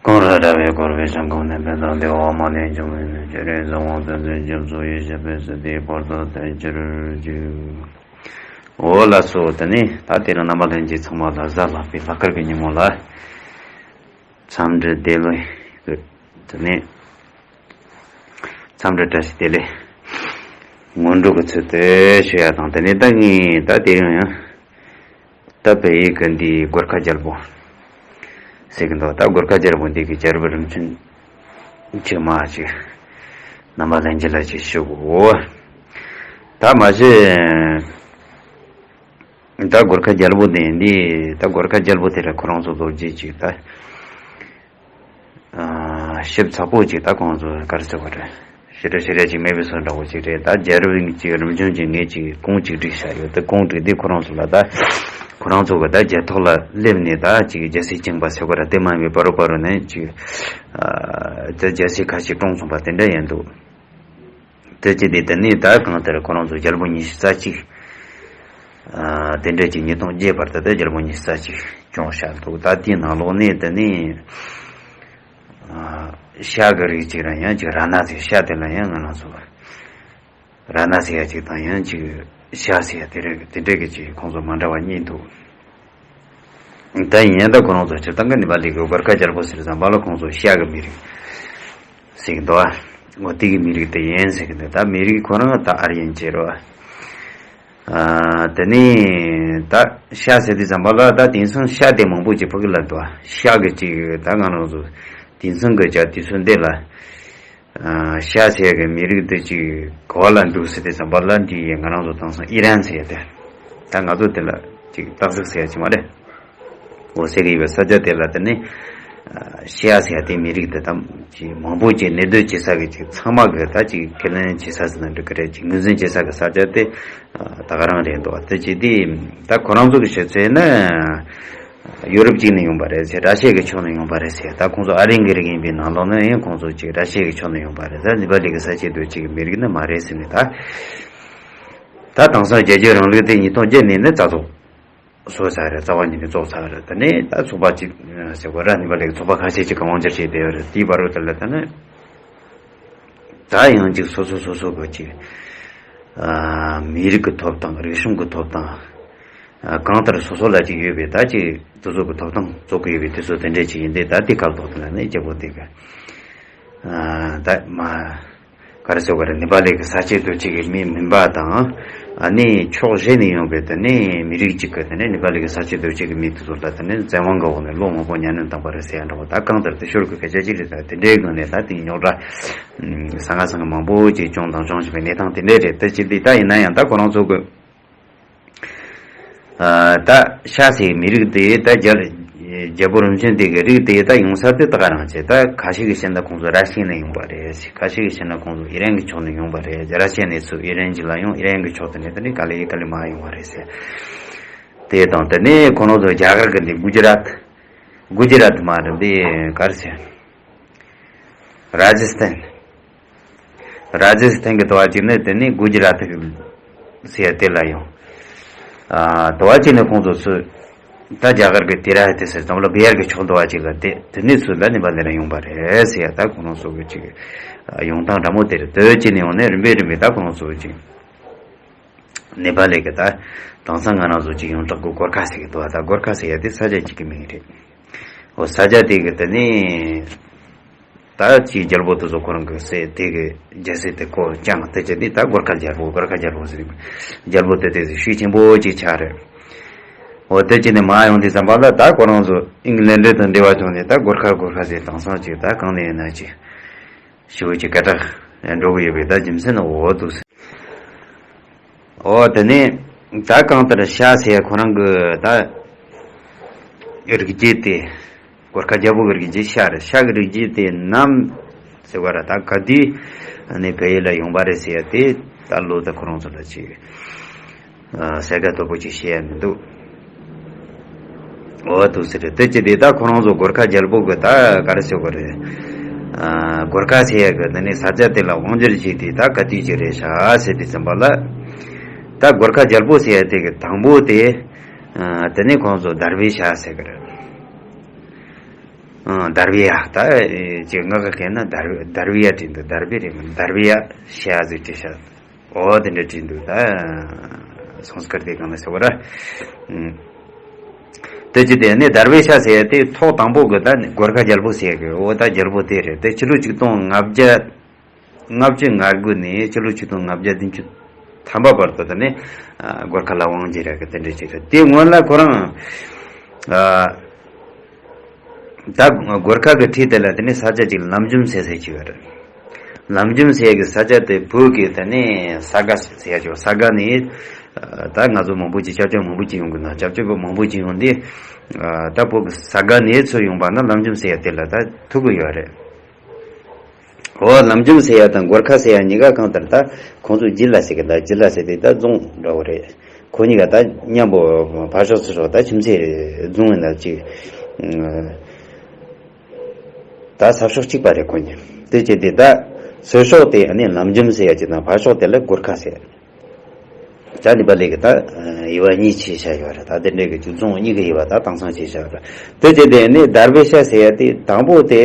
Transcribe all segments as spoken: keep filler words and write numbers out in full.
གང་ར་འདྲ་བའི་འཁོར་བའི་ཞིང་ཁམས་ནས། ཕན་དང་བདེ་བ་མ་ལུས་འབྱུང་བའི་གནས། སྤྱན་རས་གཟིགས་དབང་བསྟན་འཛིན་རྒྱ་མཚོ་ཡི། ཞབས་པད་སྲིད་མཐའི་བར་དུ་བརྟན་གྱུར་ཅིག། འོ་ལགས་སོ། དེ་ནས་ད་དེ་རིང་རྣམ་པ་ལྷན་རྒྱས་ཚང་མ་ལ་གཟའ་ལྷག་པའི་ལྷག་དཀར་གྱི་ཉིན་མོ་ལ་འཚམས་འདྲི་བདེ་ལེགས། དེ་ནས་འཚམས་འདྲི་བཀྲ་ཤིས་བདེ་ལེགས་སྔོན་འགྲོ་གི་ཚུལ་དུ་ཞུ་ཡ་དང་། དེ་ནས་ད་ངས་ད་དེ་རིང་ཡང་ད་བལ་ཡུལ་གི་འདིའི་སྒོར་ཁ་རྒྱལ་པོ་ཟེར་གི་འདུག། ད་སྒོར་ཁ་རྒྱལ་པོ་འདི་གི་རྒྱལ་པོ་རིམ་བྱོན་ཅིག་མ་ཅིག་རྣམ་པ་ལྷན་རྒྱས་ལ་ཅིག་ཞུ་དགོས། ད་མ་གཞི་ད་སྒོར་ཁ་རྒྱལ་པོ་དེ་འདི་ད་སྒོར་ཁ་རྒྱལ་པོ་དེ་ལ་ཁོ་རང་ཚོ་ལོ་རྒྱུས་ཅིག་ད་ཞིབ་ཚགས་པོ་ཅིག་ད་ཁོང་ཚོ་ག་རེ་ཟེར་བ་རེད། ཞེ་དྲག་ཞེ་དྲག་ཅིག་མེད་པའི་བཟོ་འདྲ་བོ་ཅིག་རེད། ད་རྒྱལ་རབས་ཅིག་རིམ་བྱོན་གྱི་ངས་ཅིག་གོང་ཅིག་བསྒྲིགས་བཞག་ཡོད། ད་གོང་བསྒྲིགས་དེ་ཁོ་རང་ཚོ་ལ་ད་ཁོ་རང་ཚོ་གི་ད་རྒྱལ་ཐོག་ལ་སླེབས་ནས་ད་ཅིག་རྒྱལ་སྲིད་བསྐྱངས་པ་ཟེར་བ་ར་དེ་མ་ཡིན་པའི་བར་དུ་བར་དུ་ནས་ཅིག་ད་རྒྱལ་སྲིད་ཁ་ཤས་བསྐྱངས་སོང་བ་དེ་འདྲ་ཡིན་འདུག། དེ་ཅི་སྟེ་དེ་ནས་ད་གང་ལྟར་ཁོ་རང་ཚོ་རྒྱལ་པོ་ཉི་ཤུ་རྩ་གཅིག་དེ་འདྲ་ཅིག་ཉིས་སྟོང་བརྒྱད་བར་དུ་ད་རྒྱལ་པོ་ཉི་ཤུ་རྩ་གཅིག་སྐྱོང་བཞག་འདུག། ད་དེའི་ནང་ལོགས་ནས་དེ་ནས་ཤ་གི་རིགས་ཅིག་ར་ཡང་ཅིག་ར་ན་ཟེར། ཤ་དེ་ལ་ཡང་ང་རང་ཚོ་ར་ན་ཟེར་ཡ་ཅིག་དང་ཡང་ཅིག་ཤ་ཟེར་ཡ་དེ་རིགས་དེ་འདྲ་གི་ཅིག་ཁོང་ཚོ་མ་འདྲ་བ་གཉིས་འདུག། ད་ཡིན་ཡང་ད་ཁོ་རང་ཚོ་སྤྱིར་བཏང་གི་ནེ་པ་ལི་གི་སྒོར་ཁ་རྒྱལ་པོ་ཟེར་ཙམ་པ་ལ་ཁོང་ཚོ་ཤ་གི་མི་རིགས་ཟེར་གི་འདུག་ཨ། འོ་དེ་གི་མི་རིགས་དེ་ཡིན་ཟེར་གི་འདུག། ད་མི་རིགས་ཁོ་རང་ད་ཨར་ཡན་ཅེ་རོ། ཨ་དེ་ནས་ད་ཤ་ཟེར་དུས་ཙམ་པ་ལ་ད་དེང་སང་ཤ་དེ་མང་པོ་ཅིག་ཕུད་གི་ལ་འདུག་ཨ། ཤ་གི་ཅིག་ད་ང་རང་ཚོ་དེང་སང་གི་ཅག་དུས་ཚོད་འདི་ལ། ཤ་ཟེར་གི་མི་རིགས་འདི་ཅིག་ག་བ་ལ་འདུག་ཟེར་དུས་ཙམ་པ་ལ་འདི་ཡི་ང་རང་ཚོ་དེང་སང་ཨི་རན་ཟེར་ཡ་དེ། ད་ང་ཚོ་དེ་ལ་ཅིག་སྟག་གཟིག་ཟེར་ཡ་ཅིག་མ་རེད། འོ་ཟེར་གི་ཡོད་པའི་ས་ཆ་དེ་ལ་དེ་ནི་ཤ་ཟེར་ཡ་དེ་མི་རིགས་དེ་དམ་ཅིག་མང་པོ་ཅིག་གནས་སྡོད་བྱེད་ས་གི་ཅིག་ཚང་མ་གི་ད་ཅིག་ཁས་ལེན་བྱེད་ས་ཟེར་ན་འགྲིག་གི་རེད། ཅིག་ངོས་འཛིན་བྱེད་ས་གི་ས་ཆ་དེ་ད་ག་རང་རེད་འདུག། དེ་ཅིག་དེ་ད་ཁོ་རང་ཚོ་གི་ཤོད་ཚེ་ན། ཡོ་རོབ་ཅིག་ནས་ཡོང་པ་རེད་ཟེར། ར་ཤི་ཡ་གི་ཕྱོགས་ནས་ཡོང་པ་རེད་ཟེར། ད་ཁོང་ཚོ་ཨ་རིའི་གི་རིགས་ཡིན་པའི་ནང་ལོགས་ནས་ཡང་ཁོང་ཚོ་ཅིག་ར་ཤི་ཡ་གི་ཕྱོགས་ནས་ཡོང་པ་རེད་ཟེར། ནེ་པ་ལི་གི་ས་སྐྱེས་སྡོད་ཅིག་གི་མི་རིགས་ནི་མ་རེད་ཟེར་ནས་ད། ད་དེང་སང་རྒྱལ་གཅེས་རིང་ལུགས་དེ་ཉིས་སྟོང་བརྒྱད་ནས་ནི་རྩ་རྫོགས་བཟོས་ཚར་རེད། རྩ་བ་ཉིད་ནས་རྫོགས་ཚར་རེད། ད་ནི་ད་ཚོགས་པ་ཅིག་ཟེར་དགོས་ར། ནེ་པ་ལི་གི་ཚོགས་པ་ཁ་ཤས་ཅིག་གི་དབང་སྒྱུར་བྱས་བསྡད་ཡོད་རེད། དེའི་བར་དུ་ད་ལ་ད་ནི། ད་ཡང་ཅིག་སོ་སོ་སོ་སོ་གི་ཅིག་ཨ་མི་རིགས་ཀྱི་ཐོབ་ཐང་། རིག་གཞུང་གི་ཐོབ་ཐང་། ཨ་གང་ལྟར་སོ་སོ་ལ་ཅིག་ཡོད་པའི་ད་ཅིག་དེ་ཚོ་གི་ཐོབ་ཐང་རྩོད་ཀྱི་ཡོད་པའི་དུས་ཚོད་དེ་འདྲས་ཅིག་ཡིན་ཏེ། ད་དེ་སྐབས་ཐོག་དེ་ལ་ནི་རྒྱལ་པོ་དེ་གི་ཨ་ད་མ་ག་རེ་ཟེར་བ་རེད། ནེ་པ་ལི་གི་ས་སྐྱེས་སྡོད་ཅིག་གི་མི་མིན་པ་དང་། ཨ་ནི་ཕྱོགས་གཞན་ནས་ཡོང་པའི་དེ་ནི་མི་རིགས་ཅིག་གི་དེ་ནི་ནེ་པ་ལི་གི་ས་སྐྱེས་སྡོད་ཅིག་གི་མི་དེ་ཚོ་ལ་དེ་ནི་བཙན་དབང་གི་འོག་ནས་ལོ་མང་པོ་གཉའ་གནོན་བཏང་པ་རེད་ཟེར་ཡ་འདྲ་བོ། ད་གང་ལྟར་དེ་ཤོར་གི་སྐད་ཆ་ཅིག་རེད། ད་དེ་འདྲའི་སྒང་ནས་ད་དེ་རྙོག་དྲ་ཟང་ངེ་ཟིང་ངེ་མང་པོ་ཅིག་བྱུང་དང་འབྱུང་བཞིན་པའི་གནས་སྟངས་དེ་འདྲས་རེད། ད་ཅི་འདི་ད་ཡིན་ན་ཡང་ད་ཁོ་རང་ཚོ་གི་ཨ་ད་ཤ་ཟེར་མི་རིགས་དེ་ད་རྒྱལ་རྒྱལ་པོ་རིམ་བྱོན་དེ་གི་རིགས་དེ་ད་ཡོང་ས་དེ་ད་ག་རང་བྱས། ད་ཁ་ཤས་ཀྱིས་བཤད་ན་ཁོང་ཚོ་ར་ཤི་ཡ་ནས་ཡོང་པ་རེད། ཁ་ཤས་ཀྱིས་བཤད་ན་ཁོང་ཚོ་ཨི་རན་གྱི་ཕྱོགས་ནས་ཡོང་པ་རེད། ར་ཤི་ཡ་ནས་ཚུར་ཨི་རན་གྱི་ལ་ཡོང་། ཨི་རན་གྱི་ཕྱོགས་དེ་ནས་ད་ནི་ག་ལེ་ག་ལེ་མར་ཡོང་བ་རེད་ཟེར། དེ་དང་དེ་ནས་ཁོང་ཚོ་རྒྱ་གར་གྱི་འདི་གུ་ཇི་རཱད། གུ་ཇི་རཱད་མ་རེད། འདི་ག་རེ་ཟེར། ར་ཇི་སི་ཐན། ར་ཇི་སི་ཐན་གྱི་དུ་བ་ཅིག་ནི་དེ་ནི་གུ་ཇི་རཱད་ཟེར་ཡ་དེ་ལ་ཡོང་། ཨ་དུ་བ་ཅིག་ནི་ཁོང་ཚོ་ཚུར་ད་རྒྱ་གར་གྱི་ཏི་ར་ཧ་ཏི་ཟེར་ཙམ་ལ་བི་ཧར་གྱི་ཕྱོགས་དུ་བ་ཅིག་ལ་དེ་དེ་ནི་ཚུར་ལ་ནི་པ་ལི་ལ་ཡོང་པ་རེད་ཟེར་ཡ། ད་ཁོང་ཚོ་གི་ཅིག་ཡོང་སྟངས་འདྲ་མོ་དེ་རེད། དུ་བ་ཅིག་ནི་ཡོང་ནས་རིམ་པས་རིམ་པས་ད་ཁོང་ཚོ་གི་ཅིག་ནེ་པ་ལི་གི་ད་དེང་སང་ང་རང་ཚོ་ཅིག་ཡོངས་གྲགས་ཀྱི་གོར་ཁ་ཟེར་གི་འདུག་བ། ད་གོར་ཁ་ཟེར་ཡ་དེ་ས་ཆ་གཅིག་གི་མིང་རེད། འོ་ས་ཆ་དེ་གི་དེ་ནི་ད་ཅིག་རྒྱལ་པོ་དེ་ཚོ་ཁོ་རང་གི་སྲས་དེ་གི་རྒྱལ་སྲིད་དེ་ཁོ་བསྐྱངས། དེ་ཅི་ནི་ད་གོར་ཁ་རྒྱལ་པོ། གོར་ཁ་རྒྱལ་པོ་ཟེར་གི་རྒྱལ་པོ་དེ་དེ་ཤུགས་ཆེན་པོ་ཅིག་ཆགས་རེད། འོ་དེ་ཅི་ནི་མ་ཡོང་དུས་ཙམ་པ་ལ་ད་ཁོ་རང་ཚོ་ཨིང་ལན་ཌི་དང་འབྲེལ་བ་བྱུང་ནས་ད་གོར་ཁ་གོར་ཁ་ཟེར་དེང་སང་ཅིག་ད་གང་ནས་ཡིན་ན་ཅིག་ཞེ་པོ་ཅིག་སྐད་གྲགས་འགྲོ་གི་ཡོད་པའི་ད་རྒྱུ་མཚན་ནི་འོ་འདུག་ཟེར། འོ་དེ་ནས་ད་གང་ལྟར་ཤ་ཟེར་ཁོ་རང་གི་ད་རིགས་རྒྱུད་དེ་གོར་ཁ་རྒྱལ་པོ་གི་རིགས་རྒྱུད་ཤ་རེད། ཤ་གི་རིགས་རྒྱུད་དེ་ནམ་ཟེར་བ་ར་ད་ག་དུས་ནས་བལ་ཡུལ་ལ་ཡོང་པ་རེད་ཟེར་ཡ་དེ་ད་ལོ་ད་ཁོ་རང་ཚོ་ལ་ཅིག་གསལ་ཁ་དོད་པོ་ཅིག་བཤད་ཡ་མི་འདུག། འོ་འདུག་ཟེར་རེད། དེ་ཅི་དེ་ད་ཁོ་རང་ཚོ་གོར་ཁ་རྒྱལ་པོ་གི་ད་ག་རེ་ཟེར་དགོས་རེད། ཨ་གོར་ཁ་ཟེར་ཡ་གི་དེ་ནས་ས་ཆ་དེ་ལ་དབང་སྒྱུར་བྱས་དེ་ད་ག་དུས་ཀྱི་རེད་ཤག་ཟེར་དུས་ཙམ་པ་ལ། ད་གོར་ཁ་རྒྱལ་པོ་ཟེར་ཡ་དེ་གི་དང་པོ་དེ་ཨ་དེ་ནས་ཁོང་ཚོ་དར་བི་ཤ་ཟེར་གི་རེད། ཨ། དར་བི་ཡ། ད་ཅིག་ངག་གི་སྐད་ན་དར་དར་བི་ཡ་བྲིས་འདུག་དར་བི་རེད། དར་བི་ཡ་ཤ་ཟིག་བྲིས་ཤག་འོ་དེ་འདྲ་བྲིས་འདུག་ད་སོང་སྐར་དེ་གང་ལ་ཟེར་བ་ར། ཨ། དེ་ཅི་དེ་ནི་དར་བི་ཤ་ཟེར་ཡ་དེ་ཐོག་དང་པོ་གི་ད་ནི་སྒོར་ཁ་རྒྱལ་པོ་ཟེར་གི་འོ་ད་རྒྱལ་པོ་དེ་རེད། དེ་ཕྱི་ལོ་ཆིག་སྟོང་ལྔ་བརྒྱ་ལྔ་བཅུ་ང་དགུ་ནས་ཕྱི་ལོ་ཆིག་སྟོང་ལྔ་བརྒྱ་བདུན་ཅུ་ཐམ་པ་བར་དུ་དེ་ནི་ཨ་སྒོར་ཁ་ལ་དབང་བྱེད་ར་གི་དེ་འདྲ་ཅིག་རེད། དེ་སྔོན་ལ་ཁོ་རང་ཨ། ད་སྒོར་ཁ་གི་འཁྲིས་དེ་ལ་དེ་ནས་ས་ཆ་ཅིག་ལམ་འཇོམས་ཟེར་ས་ཅིག་ཡོད་རེད། ལམ་འཇོམས་ཟེར་གི་ས་ཆ་དེ་བོད་ཀྱི་དེ་ནས་ས་དགའ་ཟེར་ཡ་ཅིག་ས་དགའ་ནས་ད་ང་ཚོ་མང་པོ་ཅིག་སྐྱབས་བཅོལ་མང་པོ་ཅིག་ཡོང་གི་ན་སྐྱབས་བཅོལ་བ་མང་པོ་ཅིག་ཡོང་དུས་ད་བོད་ཀྱི་ས་དགའ་ནས་ཚུར་ཡོང་པ་ན་ལམ་འཇོམས་ཟེར་ཡ་དེ་ལ་ད་ཐུག་གི་ཡོད་རེད། འོ་ལམ་འཇོམས་ཟེར་ཡ་དང་སྒོར་ཁ་ཟེར་ཡ་གཉིས་ཀ་གང་ལྟར་ད་ཁོང་ཚོ་སྦྱིས་ལ་ཟེར་གི་ད་སྦྱིས་ལ་ཟེར་དེ་ད་རྫོང་འདྲ་བོ་རེད། ཁོ་གཉིས་ཀ་ད་མཉམ་པོ་ཕར་ཕྱོགས་ཚུར་ཕྱོགས་ད་ཁྱིམ་མཚེས་རྫོང་ཡིན་ན་ཅིག་ད་ས་ཕྱོགས་གཅིག་པ་རེད་ཁོ་གཉིས། དེ་བྱས་དེ་ད་ཚུར་ཕྱོགས་དེ་ཨ་ནི་ལམ་འཇོམས་ཟེར་ཡ་ཅིག་དང་ཕར་ཕྱོགས་དེ་ལ་སྒོར་ཁ་ཟེར། ད་ནི་པ་ལས་ཀྱི་ད་དབྱེ་བ་གཉིས་ཕྱེ་བྱ་ཡོད་རེད། ད་དེ་འདྲའི་གི་ཅིག་རྫོང་གཉིས་ཀྱི་དབྱེ་བ་ད་དེང་སང་ཕྱེ་བྱ་ཡོད་རེད། དེ་བྱས་དེ་ནི་དར་བི་ཤ་ཟེར་ཡ་དེ་དང་པོ་དེ།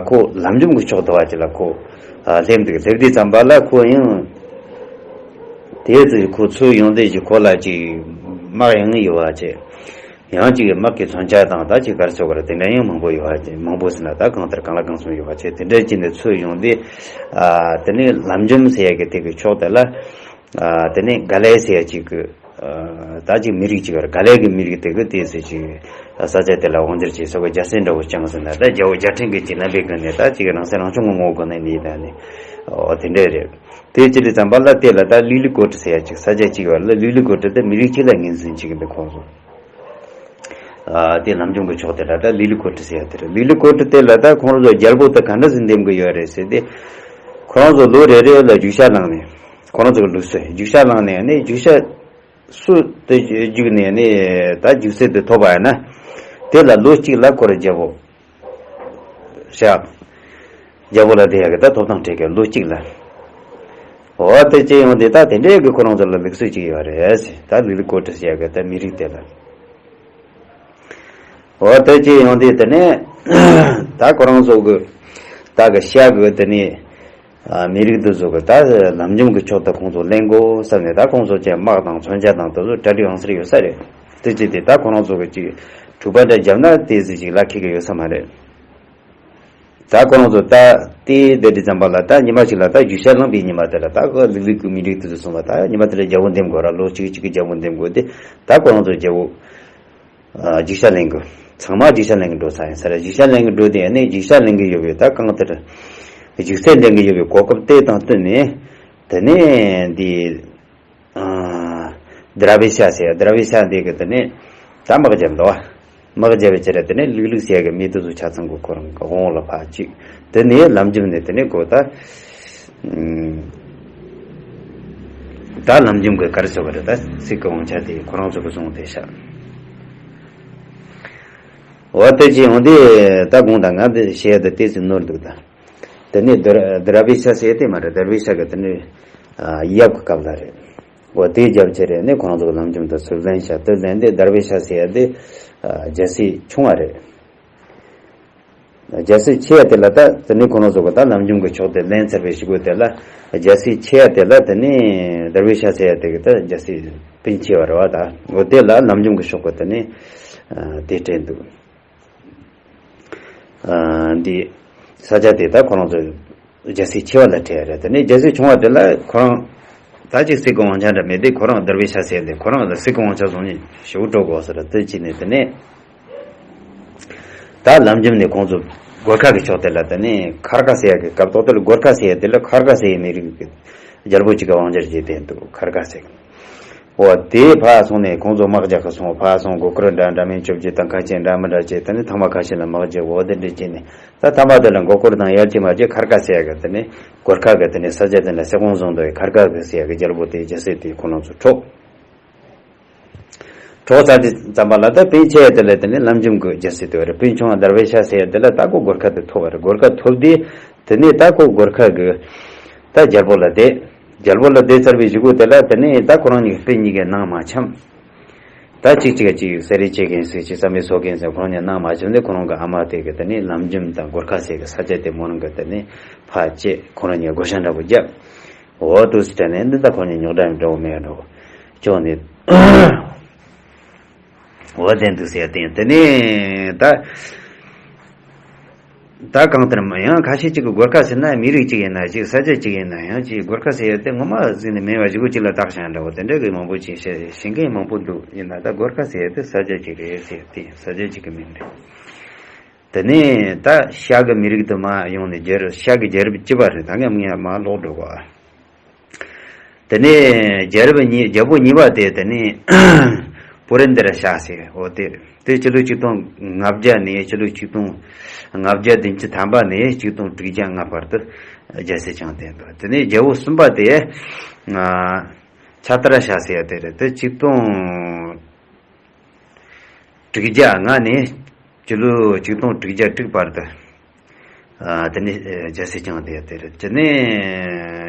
ཁོ་ལམ་འཇོམས་ཀྱི་ཕྱོགས་དུ་བ་ཅིག་ལ་ཁོ་སླེབས་འདུག་སླེབས་དུས་ཙམ་པ་ལ་ཁོ་ཡང་དེ་ཚོ་ཁོ་ཚུར་ཡོང་དུས་ཀྱི་ཁོ་ལ་ཅིག་དམག་ཡང་ཡོད་བ་ཅིག་ཡང་ཅིག་དམག་གི་མཚོན་ཆ་དང་ད་ཅིག་ག་རེ་ཟེར་དགོས་རེད། དེ་འདྲ་ཡང་མང་པོ་ཡོད་བ་ཅིག་མང་པོ་ཟེར་ན་ད་གང་ལྟར་གང་ལ་གང་འཚམ་ཡོད་བ་ཅིག་དེ་འདྲ་ཅིག་ནས་ཚུར་ཡོང་དུས་དེ་ནས་ལམ་འཇོམས་ཟེར་ཡ་གི་དེ་གི་ཕྱོགས་དེ་ལ་དེ་ནས་ག་ལེ་ཟེར་ཡ་ཅིག་གི་ད་ཅིག་མི་རིགས་ཅིག་ཡོད་རེད། ག་ལེ་གི་མི་རིགས་དེ་གི་དེ་ཚོ་ཅིག་ས་ཆ་དེ་ལ་དབང་སྒྱུར་བྱས་སོ་གི་རྒྱལ་སྲིད་འདྲ་བོ་བསྐྱངས་ཟིན་ན་ད་རྒྱལ་པོ་རྒྱལ་ཕྲན་གི་ཅིག་རྣམ་པའི་སྒང་ནས་ད་ཅིག་རང་སྲིད་རང་སྐྱོང་གི་ངོ་བོ་གི་ནས་ནི་ད་ནི་འོ་དེ་འདྲ་རེད། དེ་ཅི་རེད་ཙམ་པ་ལ་དེ་ལ་ད་ལི་ལི་ཀོ་ཏི་ཟེར་ཡ་ཅིག་ས་ཆ་ཅིག་ཡོད་ལ་ལི་ལི་ཀོ་ཏི་དེ་མི་རིགས་གཅིག་ལ་ངོས་འཛིན་བྱེད་ཀྱི་འདུག་ཁོང་ཚོ། དེ་ལམ་འཇོམས་ཀྱི་ཕྱོགས་དེ་ལ་ད་ལི་ལི་ཀོ་ཏི་ཟེར་ཡ་དེ་རེད། ལི་ལི་ཀོ་ཏི་དེ་ལ་ད་ཁོང་ཚོ་རྒྱལ་པོ་དེ་ག་འདྲ་ཟིག་འདེམས་ཀྱི་ཡོད་རེད་ཟེར་ཏེ། ཁོང་ཚོ་ལོ་རེ་རེ་ལ་རྒྱུག་ཤར་བླངས་ནས་ཁོང་ཚོ་གི་ལུགས་སྲོལ་རྒྱུག་ཤར་བླངས་ནས་ནི་རྒྱུག་ཤར། སུ་དེ་རྒྱུག་ནས་ནི་ད་རྒྱུག་རྩལ་དེ་ཐོབ་པ་ཡིན་ན། དེ་ལ་ལོ་གཅིག་ལ་ཁོ་ར་རྒྱལ་པོ་བཞག་རྒྱལ་པོ་ལ་དེ་ཡག་གི་ད་ཐོབ་ཐང་སྤྲད་གི་ལོ་གཅིག་ལ། འོ་དེ་ཅི་ཡོང་དེ་ད་དེ་འདྲའི་གི་ཁོ་རང་ཚོ་ལ་ལུགས་སྲོལ་ཅིག་ཡོད་རེད་ཟེར། ད་ལི་ལི་ཀོ་ཏི་ཟེར་ཡག་གི་ད་མི་རིགས་དེ་ལ། འོ་དེ་ཅི་ཡོང་དེ་དེ་ནས་ད་ཁོ་རང་ཚོ་གི་ད་གི་ཤ་གི་དེ་ནས། མི་རིགས་འདི་ཚོ་གི་ད་ལམ་འཇོམས་ཀྱི་ཕྱོགས་དུ་ཁོང་ཚོ་ལེན་དགོས་བསམ་ནས་ད་ཁོང་ཚོ་ཀྱི་དམག་དང་མཚོན་ཆ་དང་དེ་ཚོ་གྲ་སྒྲིག་ཡང་སར་ཡོད་ས་རེད། དེ་ཅི་སྟེ་ད་ཁོ་རང་ཚོ་གི་ཅིག་འཁྲུག་པ་འདྲ་བརྒྱབ་ན་དེ་ཟིག་ཅིག་ལ་ཁེགས་ཀྱི་ཡོད་ས་མ་རེད། ད་ཁོ་རང་ཚོ་ད་དེ་དེ་དུས་ཙམ་པ་ལ་ད་ཉི་མ་ཞིག་ལ་ད་རྒྱུག་ཤར་བླངས་པའི་ཉི་མ་དེ་ལ་ད་ཁོ་ལུག་ལུག་གི་མི་རིགས་དེ་ཚོ་སོང་བ་ད་ཉི་མ་དེ་ལ་རྒྱལ་པོ་འདེམས་དགོས་ར་ལོ་གཅིག་གཅིག་གི་རྒྱལ་པོ་འདེམས་དགོས་ཏེ་ད་ཁོ་རང་ཚོ་རྒྱལ་པོ། རྒྱུག་ཤར་ལེན་གི། ཚང་མ་རྒྱུག་ཤར་ལེན་གི་འགྲོ་ས་ཡིན་ས་རེད། རྒྱུག་ཤར་ལེན་གི་འགྲོ་དེ་ནས་རྒྱུག་ཤར་ལེན་གི་ཡོད་པའི་ད་གང་ལྟར། རྒྱུག་རྩལ་ལེན་གི་ཡོད་པའི་གོ་སྐབས་དེ་དང་བསྟུན་ནས། དེ་ནས་འདི། དྲ་བའི་ཤ་ཟེར་ཡ་དྲ་བའི་ཤ་འདི་གི་དེ་ནས་ད་དམག་རྒྱབ་འདུག་བ། དམག་རྒྱབ་པའི་ཕྱིར་དེ་ནས་ལུག་ལུག་ཟེར་ཡ་གི་མི་དེ་ཚོ་ཆ་ཚང་གི་ཁོ་རང་གི་དབང་ལ་ཕར་གཅིག་དེ་ནས་ལམ་འཇོམས་ནས་དེ་ནས་གོ་ད། ད་ལམ་འཇོམས་ཀྱི་ག་རེ་ཟེར་བ་རེད། ད་སྲིད་ཀྱི་དབང་ཆ་དེ་ཁོ་རང་ཚོ་གི་བཟུང་བསྡད་ཤག་འོ་དེ་ཅི་ཡོང་དེ་ད་དགོངས་དག་ང་འདི་བཤད་ཡ་ད་ཏོག་ཙམ་ནོར་འདུག་ད་དེ་ནས་དར་དར་བི་ཤ་ཟེར་དེ་མ་རེད། དར་བི་ཤ་གི་དེ་ནས་ཡབ་ཀྱི་སྐབས་ལ་རེད། འོ་དེ་རྒྱབ་ཆེ་རེད་ནས་ཁོ་རང་ཚོ་གི་ལམ་འཇོམས་དུ་ཚུར་ལེན་ཤག་དེ་ལེན་དེ་དར་བི་ཤ་ཟེར་ཡ་དེ་རྒྱལ་སྲིད་ཆུང་བ་རེད། རྒྱལ་སྲིད་ཆེ་བ་དེ་ལ་ད་དེ་ནས་ཁོ་རང་ཚོ་གི་ད་ལམ་འཇོམས་ཀྱི་ཕྱོགས་དེ་ལེན་ཚར་བའི་གཞུག་གུ་དེ་ལ་རྒྱལ་སྲིད་ཆེ་བ་དེ་ལ་དེ་ནས་དར་བི་ཤ་ཟེར་ཡ་དེ་གི་ད་རྒྱལ་སྲིད་སྤུན་ཆེ་བ་རེད་བ། ད་འོ་དེ་ལ་ལམ་འཇོམས་ཀྱི་ཕྱོགས་གི་དེ་ནས་དེ་སྤྲད་འདུག་འདི་ས་ཆ་དེ་ད་ཁོ་རང་ཚོ་རྒྱལ་སྲིད་ཆེ་བ་ལ་སྤྲད་ཡ་རེད། དེ་ནས་རྒྱལ་སྲིད་ཆུང་བ་དེ་ལ་ཁོ་རང་ད་ཅིག་སྲིད་ཀྱི་དབང་ཆ་འདྲ་མེད་དེ་ཁོ་རང་དར་བི་ཤ་ཟེར་ཡ་དེ་ཁོ་རང་ལ་སྲིད་ཀྱི་དབང་ཆ་བཟུང་ནས་ཞེ་པོ་འགྲོ་དགོས་ཟེར་དེ་བྱས་ནས་དེ་ནས། ད་ལམ་འཇོམས་ནས་ཁོང་ཚོ་སྒོར་ཁ་གི་ཕྱོགས་དེ་ལ་དེ་ནས་མཁར་ཁ་ཟེར་ཡ་གི་སྐབས་ཐོག་དེ་ལ་སྒོར་ཁ་ཟེར་ཡ་དེ་ལ་མཁར་ཁ་ཟེར་ཡ་མི་རིགས་ཀྱི་རྒྱལ་པོ་གཅིག་གི་དབང་ཆ་བྱས་བསྡད་འདུག་མཁར་ཁ་ཟེར་གི། འོ་དེ་ཕར་སོང་ནས་ཁོང་ཚོ་དམག་རྒྱག་གི་སོང་། ཕར་སོང་མགོ་སྐོར་འདྲ་འདྲ་མིན་བཅོ་བརྒྱད་དང་ཁ་ཆེ་འདྲ་མི་འདྲ་བྱས་དེ་ནས་ཐང་མ་ཁ་ཤས་ལ་དམག་རྒྱག་འོ་དེ་འདྲ་བྱས་ནས་ད་ཐང་མ་དེ་ལ་མགོ་སྐོར་དང་ཡར་ཅི་མར་ཅི་མཁར་ཁ་ཟེར་ཡ་གི་དེ་ནས་སྒོར་ཁ་གི་དེ་ནས་ས་ཆ་དེ་ལ་སྲིད་དབང་བཟུང་འདུག་མཁར་ཁ་གི་ཟེར་ཡ་གི་རྒྱལ་པོ་དེ་རྒྱལ་སྲིད་དེ་ཁོང་རྣམ་ཚོ་འཕྲོག་གྲོགས་ཚ་དེ་ཙམ་པ་ལ་ད་སྤུན་ཆེ་ཡ་དེ་ལ་དེ་ནས་ལམ་འཇོམས་ཀྱི་རྒྱལ་སྲིད་དེ་བ་རེད། སྤུན་ཆུང་བ་དར་བའི་ཤ་ཟེར་ཡ་དེ་ལ་ད་ཁོ་སྒོར་ཁ་དེ་ཐོབ་པ་རེད། སྒོར་ཁ་ཐོབ་དུས་དེ་ནས་ད་ཁོ་སྒོར་ཁ་གི་ད་རྒྱལ་པོ་ལ་བསྡད། རྒྱལ་པོ་ལ་བསྡད་ཚར་བའི་གཞུག་གུ་དེ་ལ་དེ་ནས་ད་ཁོ་རང་གཉིས་ཀྱི་སྤུན་གཉིས་ཀའི་ནང་མ་འཆམ། ད་ཅིག་ཅིག་ཅིག་ཡོད་ས་རེད། ཆེ་མཁན་ཟེར་ཅིག་བསམ་པའི་སོ་མཁན་ཟེར་ཁོང་གཉིས་གནང་མ་བྱུང་སྟེ། ཁོ་རང་གི་ཨ་མ་དེ་གི་དེ་ནས་ལམ་རྒྱུན་དང་སྒོར་ཁ་ཟེར་གི་ས་ཆ་དེ་མོ་རང་གི་དེ་ནས་ཕར་བཅད། ཁོ་རང་གཉིས་བགོ་བཤའ་འདྲ་པོ་བརྒྱབ། འོ་དུ་སི་དྲན་ནས་འདི་ད་ཁོང་གཉིས་རྙོག་དྲ་འདྲ་པོ་མེད་འགྲོ་ཅོག་ནས། འོ་དེ་འདུག་ཟེར་ཏེ། དེ་ནས་ད། ད་གང་ལྟར་མ་ཡང་ཁ་ཤས་ཅིག་གི་སྒོར་ཁ་ཟེར་ན་མི་རིགས་ཅིག་ཡིན་ན་ཅིག་ས་ཆ་ཅིག་ཡིན་ན་ཡང་ཅིག་སྒོར་ཁ་ཟེར་ཡ་དེ་ངོ་མ་ཟིན་ནས་མེད་པ་ཞིག་གོ་ཅིག་ལ་བཏགས་བཞག་འདྲ་པོ་དེ་འདྲ་གི་མང་པོ་ཅིག་བཤད་ཤེས་མཁན་མང་པོ་འདུག་ཡིན་ན་ད་སྒོར་ཁ་ཟེར་ཡ་དེ་ས་ཆ་ཅིག་རེད་ཟེར་ཏེ། ས་ཆ་ཅིག་གི་མིང་རེད། དེ་ནས་ད་ཤར་གི་མི་རིགས་དུ་མ་ཡོང་ནས་རྒྱལ་རབས་ཤར་གི་རྒྱལ་རབས་བཅུ་པ་རེད། ད་ངས་ངས་མ་ཀློག་འགྲོ་ག་དེ་ནས་རྒྱལ་རབས་གཉིས། རྒྱལ་པོ་གཉིས་པ་དེ་དེ་ནས་པུ་རན་དར་ཤ་ཟེར། འོ་དེ་རེད། དེ་སྤྱི་ལོ་ཆིག་སྟོང་ལྔ་བརྒྱ་ནས་སྤྱི་ལོ་ཆིག་སྟོང་ལྔ་བརྒྱ་བདུན་ཅུ་ཐམ་པ་ནས་ཆིག་སྟོང་དྲུག་བརྒྱ་ལྔ་བར་དུ་རྒྱལ་སྲིད་བསྐྱངས་བསྡད་འདུག་དེ་ནས་རྒྱལ་པོ་གསུམ་པ་དེ་ཆ་ཏ་ར་ཤ་ཟེར་ཡ་དེ་རེད། དེ་ཆིག་སྟོང་དྲུག་བརྒྱ་ལྔ་ནས་སྤྱི་ལོ་ཆིག་སྟོང་དྲུག་བརྒྱ་དྲུག་བར་དུ། ཨ། དེ་ནས་རྒྱལ་སྲིད་བསྐྱངས་བསྡད་དེ་རེད། དེ་ནས་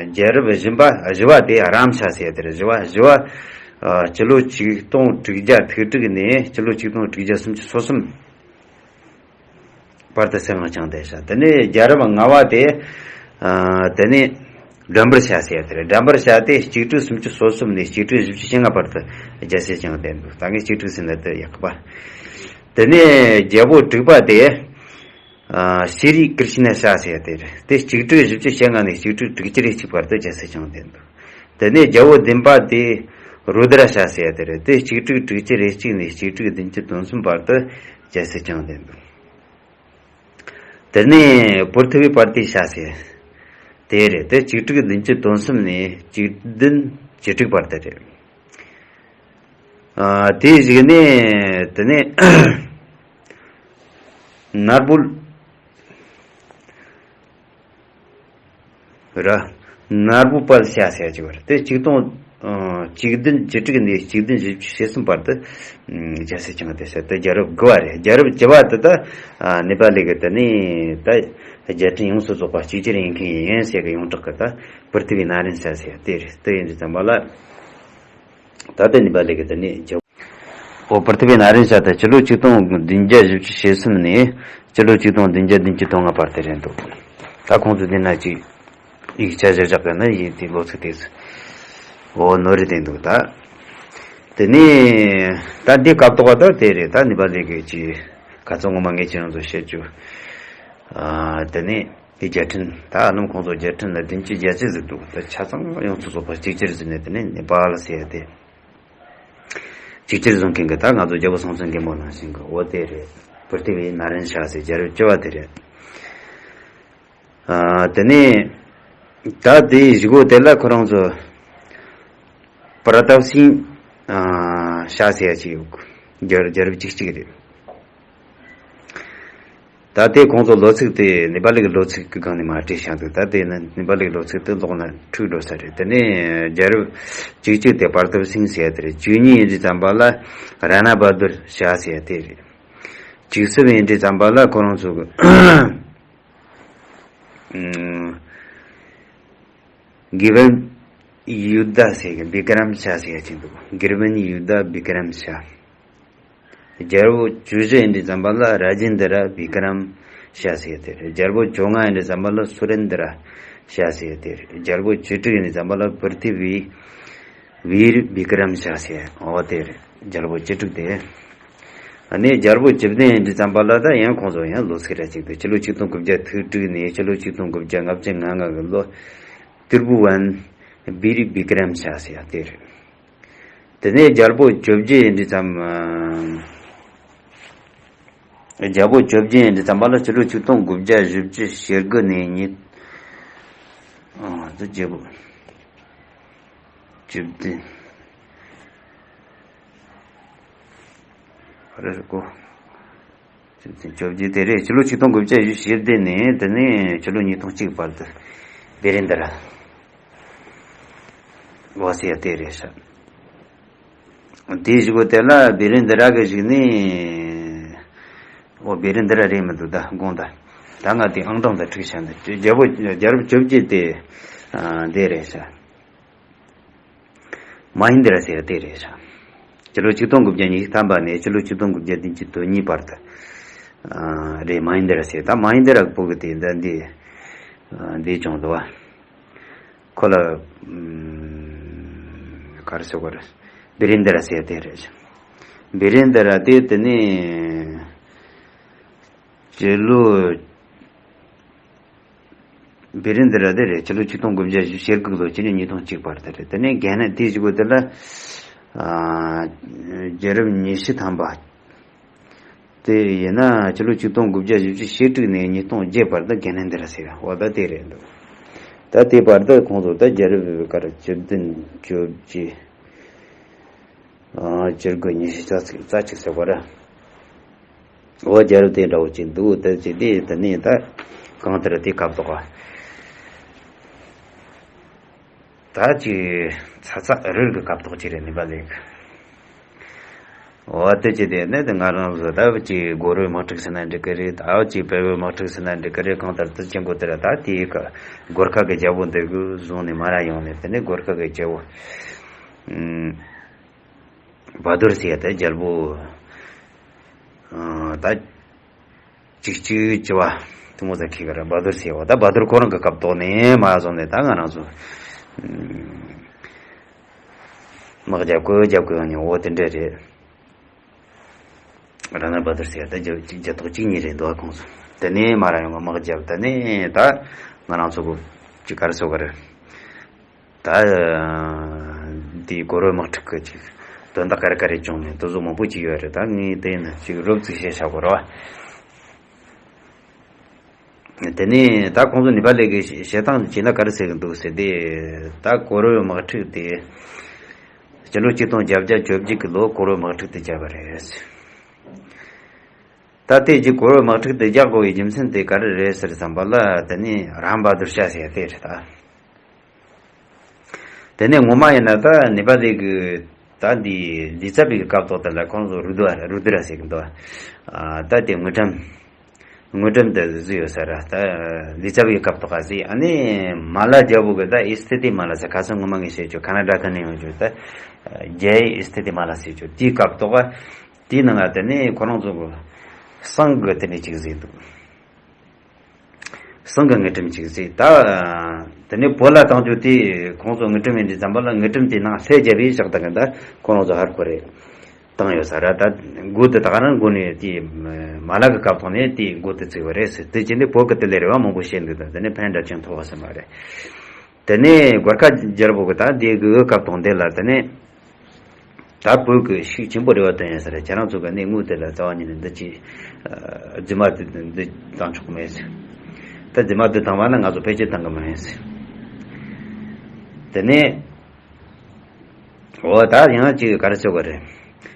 རྒྱལ་རབས་བཞི་པ། བཞི་བ་དེ་རམ་ཤ་ཟེར་དེ་རེད། བཞི་བ། བཞི་བ། ཨ། སྤྱི་ལོ་ཆིག་སྟོང་དྲུག་བརྒྱ་དགུ་དྲུག་ནས་སྤྱི་ལོ་ཆིག་སྟོང་དྲུག་བརྒྱ་སུམ་ཅུ་སོ་གསུམ་བར་དུ་སྲིད་དབང་བསྐྱངས་བསྡད་ཤག་དེ་ནས་རྒྱལ་རབས་ལྔ་བ་དེ། ཨ། དེ་ནས་འགྲམ་བུར་ཤ་ཟེར་དེ་རེད། འགྲམ་བུར་ཤ་དེ་གཅིག་དྲུག་སུམ་ཅུ་སོ་གསུམ་ནས་གཅིག་དྲུག་བཞི་བཅུ་ཞེ་ལྔ་བར་དུ་རྒྱལ་སྲིད་བསྐྱངས་བསྡད་འདུག་ད་ངས་གཅིག་དྲུག་ཟེར་ན་དེ་ཡག་པ། དེ་ནས་རྒྱལ་པོ་དྲུག་པ་དེ། ཨ། ཤི་རི་ཀྲི་ཤི་ན་ཤ་ཟེར་དེ་རེད། དེ་གཅིག་དྲུག་བཞི་བཅུ་ཞེ་ལྔ་ནས་གཅིག་དྲུག་དྲུག་ཅུ་རེ་གཅིག་བར་དུ་རྒྱལ་སྲིད་བསྐྱངས་བསྡད་འདུག་དེ་ནས་རྒྱལ་པོ་བདུན་པ་དེ་རུ་དྲ་ཤ་ཟེར་དེ་རེད། དེ་གཅིག་དྲུག་དྲུག་ཅུ་རེ་གཅིག་ནས་གཅིག་དྲུག་བདུན་ཅུ་དོན་གསུམ་བར་དུ་རྒྱལ་སྲིད་བསྐྱངས་བསྡད་འདུག་དེ་ནས་པུར་ཐི་བི་པར་ཏི་ཤ་ཟེར་དེ་རེད། དེ་གཅིག་དྲུག་བདུན་ཅུ་དོན་གསུམ་ནས་གཅིག་བདུན་བཅུ་དྲུག་བར་དུ་རེད། ཨ། དེའི་གཞུག་ནས་དེ་ནས་ནར་བུ་ར། ནར་བུ་པལ་ཤ་ཟེར་གྱི་བར་དེ་ཆིག་སྟོང་། ཨ། གཅིག་བདུན་བཅུ་དྲུག་ནས་གཅིག་བདུན་བཞི་བཅུ་ཞེ་གསུམ་བར་དུ། ཨ། རྒྱལ་སྲིད་བསྐྱངས་ཏེ་ཟེར་དེ་རྒྱལ་རབས་དགུ་བ་རེད། རྒྱལ་རབས་བཅུ་བ་དེ་ད། ཨ། ནེ་པ་ལི་གི་དེ་ནས་ད་རྒྱལ་ཕྲན་ཡོངས་སུ་རྫོགས་པ་གཅིག་གྱུར་ཡིན་མཁན་ཡིན་ཟེར་གི་ཡོངས་གྲགས་གི་ད་པུར་ཐི་བི་ན་རན་ཤ་ཟེར་དེ་རེད། དེ་ཡིན་དུས་ཙམ་པ་ལ། ད་ལྟ་ནི་པ་ལི་གི་དེ་ནས་རྒྱལ། ཨོ། པུར་ཐི་བི་ན་རན་ཤ་དེ་སྤྱི་ལོ་ཆིག་སྟོང་བདུན་བརྒྱ་བཞི་བཅུ་ཞེ་གསུམ་ནས་སྤྱི་ལོ་ཆིག་སྟོང་བདུན་བརྒྱ་བདུན་ཅུ་དོན་ལྔ་བར་དེ་རེད་འདུག་ད་ཁོང་ཚོ་འདི་ན་ཅིག་ཡིག་ཆ་བཞག་བཞག་གི་ན་ཡིན་དེ་ལོ་ཚིགས་དེ་ཚོ། ཨོ། ནོར་རེ་བསྟན་འདུག་ད་དེ་ནས་ད་འདི་སྐབས་ཐོག་ད་དེ་རེད། ད་ནི་པ་ལི་གི་ཅིག་ག་ཚོད་ངོ་མ་ངས་ཁྱེད་རང་ཚོ་བཤད་རྒྱུ། ཨ། དེ་ནས། དེ་རྒྱལ་ཕྲན་ད་ཨ་ནམ་ཁོང་ཚོ་རྒྱལ་ཕྲན་ལ་བདུན་ཅུ་བརྒྱད་ཅུ་ཟིག་འདུག་ད་ཆ་ཚང་ཡོངས་སུ་རྫོགས་པ་གཅིག་གྱུར་ཟིན་ནས་དེ་ནས་ནེ་པཱལ་ཟེར་ཡ་དེ། གཅིག་གྱུར་བཟོ་མཁན་གྱི་ད་ང་ཚོ་རྒྱལ་པོ་སྲོང་བཙན་སྒམ་པོ་ནང་བཞིན་གྱི་འོ་དེ་རེད། པུར་ཐི་བི་ན་རན་ཤ་ཟེར་རྒྱལ་རབས་བཅུ་བ་དེ་རེད། ཨ། དེ་ནས་ད་དེའི་གཞུག་གུ་དེ་ལ་ཁོ་རང་ཚོ་པྲ་ཏབ་སིང་ཤ་ཟེར་ཡ་ཅིག་ཡོད། རྒྱལ་རྒྱལ་རབས་བཅུ་གཅིག་རེད། ད་ལྟའི་ཁོང་ཚོ་ལོ་ཚིགས་དེ་ནེ་པ་ལི་གི་ལོ་ཚིགས་ཀྱི་སྒང་ནས་མར་བྲིས་བཞག་འདུག་ད་ལྟའི་ནི་ནེ་པ་ལི་གི་ལོ་ཚིགས་དེ་ཀློག་ན་འཁྲུག་འགྲོ་ས་རེད། དེ་ནས་རྒྱལ་རབས་བཅུ་གཅིག་དེ་པར་ཐབ་སིང་ཟེར་དེ་རེད། བཅུ་གཉིས་ཡིན་དུས་ཙམ་པ་ལ་ར་ན་བ་དུར་ཤ་ཟེར་དེ་རེད། བཅུ་གསུམ་ཡིན་དུས་ཙམ་པ་ལ་ཁོ་རང་ཚོ་གི་ཨ། གི་བན་ཡུ་དཱ་ཟེར་གི་བི་ཀ་རམ་ཤ་ཟེར་ཡ་ཅིག་འདུག་གི་བན་ཡུ་དཱ་བི་ཀ་རམ་ཤ། རྒྱལ་པོ་བཅུ་བཞི་ཡིན་དུས་ཙམ་པ་ལ་ར་ཇེན་དི་ར་བི་ཀ་རམ་ཤ་ཟེར་དེ་རེད། རྒྱལ་པོ་བཅོ་ལྔ་ཡིན་དུས་ཙམ་པ་ལ་སུ་རེན་དི་ར་ཤ་ཟེར་དེ་རེད། རྒྱལ་པོ་བཅུ་དྲུག་ཡིན་དུས་ཙམ་པ་ལ་པུར་ཐི་བི་བིར་བི་ཀ་རམ་ཤ་ཟེར་འོ་དེ་རེད། རྒྱལ་པོ་བཅུ་དྲུག་དེ། ཨ་ནི་རྒྱལ་པོ་བཅུ་བདུན་ཡིན་དུས་ཙམ་པ་ལ་ད་ཡང་ཁོང་ཚོ་ཡང་ལོ་ཚིགས་ར་ཅིག་འདུག་སྤྱི་ལོ་ཆིག་སྟོང་དགུ་བརྒྱ་དྲུག་ནས་སྤྱི་ལོ་ཆིག་སྟོང་དགུ་བརྒྱ་ལྔ་བཅུ་ང་ལྔ་གི་ལོ་ཏུར་བུ་ཝན་བིར་བི་ཀ་རམ་ཤ་ཟེར་ཡ་དེ་རེད། དེ་ནས་རྒྱལ་པོ་བཅོ་བརྒྱད་ཡིན་དུས་ཙམ། རྒྱལ་པོ་བཅོ་བརྒྱད་ཡིན་དུས་ཙམ་པ་ལ་སྤྱི་ལོ་ཆིག་སྟོང་དགུ་བརྒྱ་བཞི་བཅུ་ཞེ་དགུ་ནས་ཉིས། ཨ། དེ་རྒྱལ་པོ་བཅོ་བརྒྱད། རེད་གོ། བཅོ་བརྒྱད་དེ་རེད། ཕྱི་ལོ་ཆིག་སྟོང་དགུ་བརྒྱ་བཞི་བཅུ་ཞེ་བདུན་ནས་དེ་ནས་ཕྱི་ལོ་ཉིས་སྟོང་གཅིག་བར་དུ་བེ་རེན་དི་ར་བ་ཟེར་ཡ་དེ་རེད་ཤག་དེའི་གཞུག་གུ་དེ་ལ་བེ་རེན་དི་ར་གི་གཞུག་ནས། འོ། བེ་རེན་དི་ར་རེད་མི་འདུག་ད་དགོངས་ད། ད་ང་དེ་ཨང་གྲངས་དང་འཁྲུག་བྱ་འདི་རྒྱལ་པོ་རྒྱལ་རབས་བཅོ་བརྒྱད་དེ། ཨ། འདི་རེད་ཤག་མ་ཧིན་དི་ར་ཟེར་དེ་རེད་ཤག་སྤྱི་ལོ་ཆིག་སྟོང་དགུ་བརྒྱ་ཉི་ཤུ་ཐམ་པ་ནས་སྤྱི་ལོ་ཆིག་སྟོང་དགུ་བརྒྱ་བདུན་ཅུ་དོན་གཉིས་བར་དུ་རེད། མ་ཧིན་དི་ར་ཟེར། ད་མ་ཧིན་དི་ར་གི་བུ་གི་དེ་འདི་འདི་འདི་བྱུང་འདུག་བ། ཁོ་ལ་ག་རེ་ཟེར་དགོས་རེད། བི་རེན་དི་ར་ཟེར་དེ་རེད། བི་རེན་དི་ར་དེ་དེ་ནས་སྤྱི་ལོ་བི་རེན་དི་ར་དེ་རེད། ཕྱི་ལོ་ཆིག་སྟོང་དགུ་བརྒྱ་བཞི་བཅུ་ཞེ་དགུ་ལོ་ཕྱི་ལོ་ཉིས་སྟོང་གཅིག་བར་དེ་རེད། དེ་ནས་རྒན་ནི་དེ་བཞི་པོ་དེ་ལ་རྒྱལ་རབས་ཉི་ཤུ་ཐམ་པ་དེ་ཡིན་ན། ཕྱི་ལོ་ཆིག་སྟོང་དགུ་བརྒྱ་བཞི་བཅུ་ཞེ་དྲུག་ནས་ཉིས་སྟོང་བརྒྱད་བར་དུ་རྒན་ནི་དེ་ར་ཟེར་བ་ད་དེ་རེད་འདུག་ད་དེ་བར་དུ་ཁོང་ཚོ་ད་རྒྱལ་རབས་ག་རེ་བཅུ་བདུན་བཅོ་བརྒྱད། ཨ། བཅུ་དགུ་ཉི་ཤུ་རྩ་གཅིག་རྩ་གཅིག་ཟེར་བ་ར། འོ་རྒྱལ་རབས་དེ་འདྲ་བོ་ཅིག་འདུག་དེ་ཅི་དེ་དེ་ནས་ད་གང་ལྟར་དེ་སྐབས་ཐོག་ད་ཅིག་ཚ་ཚ་རིར་གི་སྐབས་ཐོག་ཅིག་རེད། ནི་པ་ལེགས། འོ་དེ་ཅི་དེ་ནས་དེ་ང་རང་ཚོ་ད་ཅིག་གོ་རོའི་དམག་འཁྲུག་ཟེར་ན་འགྲིག་གི་རེད། ད་ཅིག་བལ་བོའི་དམག་འཁྲུག་ཟེར་ན་འགྲིག་གི་རེད། གང་ལྟར་དེ་ཆེན་པོ་དེ་ར་ད་དེའི་སྐབས་གོར་ཁ་གི་རྒྱལ་པོ་འདི་གི་བཟུང་ནས་མར་ཡོང་ནས། དེ་ནས་གོར་ཁ་གི་རྒྱལ་པོ་ཨ། བ་དུར་ཟེར་ཡ་ད་རྒྱལ་པོ་ཨ། ད་གཅིག་གཅིག་བཅུ་བ་དེ་མོ་ཟེར་ཁི་ག་ར་བ་དུར་ཟེར་བ། ད་བ་དུར་ཁོ་རང་གི་སྐབས་ཐོག་ནས་མར་བཟུང་ནས་ད་ང་རང་ཚོ་དམག་རྒྱབ་དགོས་རྒྱབ་དགོས་ཡོང་ནས། འོ་དེ་འདྲ་རེད། ར་ན་བ་དུར་ཟེར་ཡ་ད་རྒྱ་རྒྱ་ཐོག་གཅིག་གཉིས་རེད་འདུག་ཁོང་ཚོ། དེ་ནས་མར་ཡོང་གི་དམག་རྒྱབ། དེ་ནས་ད་ང་རང་ཚོ་གི་ཅིག་ག་རེ་ཟེར་ག་རེད། ད་དེའི་གོ་རོའི་དམག་འཁྲུག་གི་ཅིག་དོན་དག་ག་རེ་ག་རེ་བྱུང་ནས་དེ་ཚོ་མང་པོ་ཅིག་ཡོད་རེད། ད་ངས་དེ་ཡིན་ན་ཅིག་རོབ་ཙམ་བཤད་བཞག་གོ་ར་བ། དེ་ནས་ད་ཁོང་ཚོ་ནི་པ་ལི་གི་བཤད་སྟངས་བྱས་ན་ག་རེ་ཟེར་གི་འདུག་ཟེར་ཏེ། ད་གོ་རོའི་དམག་འཁྲུག་དེ་སྤྱི་ལོ་ཆིག་སྟོང་བརྒྱད་བརྒྱ་བཅོ་བརྒྱད་གི་ལོ་གོ་རོའི་དམག་འཁྲུག་དེ་བརྒྱབ་པ་རེད། ད་དེ་རྗེས་གོ་རོའི་དམག་འཁྲུག་དེ་རྒྱག་དགོས་པའི་རྒྱུ་མཚན་དེ་ག་རེ་རེད་ཟེར་བསམ་པ་ལ། དེ་ནས་རམ་བ་དུར་ཤ་ཟེར་དེ་རེད་ད། དེ་ནས་ངོ་མ་ཡིན་ན་ད་ནི་པ་ལི་གི་ད་འདི་ལི་ཙ་པི་གི་སྐབས་ཐོག་དེ་ལ་ཁོང་ཚོ་རུ་དུ་རུ་དུ་ར་ཟེར་གི་འདུག་ཨ། ད་དེ་དངུལ་ཁྲམ་དངུལ་ཁྲམ་དེ་བཟོས་ཡོད་ས་ར། ད་ལི་ཙ་པི་གི་སྐབས་ཐོག་ག་ཟེར། ཨ་ནི་མ་ལ་རྒྱལ་པོ་གི་ད་ཨི་སི་ཐི་ཏི་མ་ལ་ཟེར། ཁ་སང་ངོ་མ་ངས་བཤད་ཆོག་ཁ་ན་ཌ་ཁ་ནས་ཡོང་ཆོག་ད་རྒྱལ་ཨི་སི་ཐི་ཏི་མ་ལ་ཟེར་ཆོག་དེའི་སྐབས་ཐོག་ག་དེའི་ནང་ང་དེ་ནས་ཁོ་རང་ཚོ་གི་སང་གི་དེ་ནས་ཅིག་ཟེར་འདུག་སང་གི་དངུལ་ཁྲམ་ཅིག་ཟེར། ད་དེ་ནས་བོད་ལ་བཏང་རྒྱུ་དེ་ཁོང་ཚོ་དངུལ་ཁྲམ་ཡིན་དུས་ཙམ་པ་ལ་དངུལ་ཁྲམ་དེ་ནང་ལྷད་བརྒྱབ་པའི་ཞག་དང་གི་ད་ཁོ་རང་ཚོ་ཧར་ཁོ་རེ་བཏང་ཡོད་ས་ར། ད་མགོ་དེ་ད་ག་རང་མགོ་ནས་དེ་མ་ལ་གི་སྐབས་ཐོག་ནས་དེ་མགོ་དེ་བཙུགས་པ་རེད་ཟེར། དེ་བྱས་ནས་བོད་ཀྱི་དེ་ལས་རེ་བ་མང་པོ་བཤད་འདུག་ད་དེ་ནས་ཕན་འདྲ་ཅན་ཐོགས་པ་ཟེར་མ་རེད། དེ་ནས་གོར་ཁ་རྒྱལ་པོ་གི་ད་དེ་གི་སྐབས་ཐོག་འདི་ལ་དེ་ནས། ད་བོད་ཀྱི་ཤུགས་ཆེན་པོ་རེ་བ་བཏོན་ཡོད་ས་རེད། ཁྱེད་རང་ཚོ་ག་ནས་དངུལ་དེ་ལ་རྩ་བ་ཉིད་ནས་འདི་ཅི་རྫུན་མ་དེ་འདི་བཏང་ཆོག་གི་མེད་ཟེར། ད་རྫུན་མ་དེ་བཏང་བ་ན་ང་ཚོ་བེད་སྤྱོད་བཏང་གི་མ་རེད་ཟེར། དེ་ནས་འོ་ད་ཡང་ཅིག་ག་རེ་ཟེར་དགོས་རེད།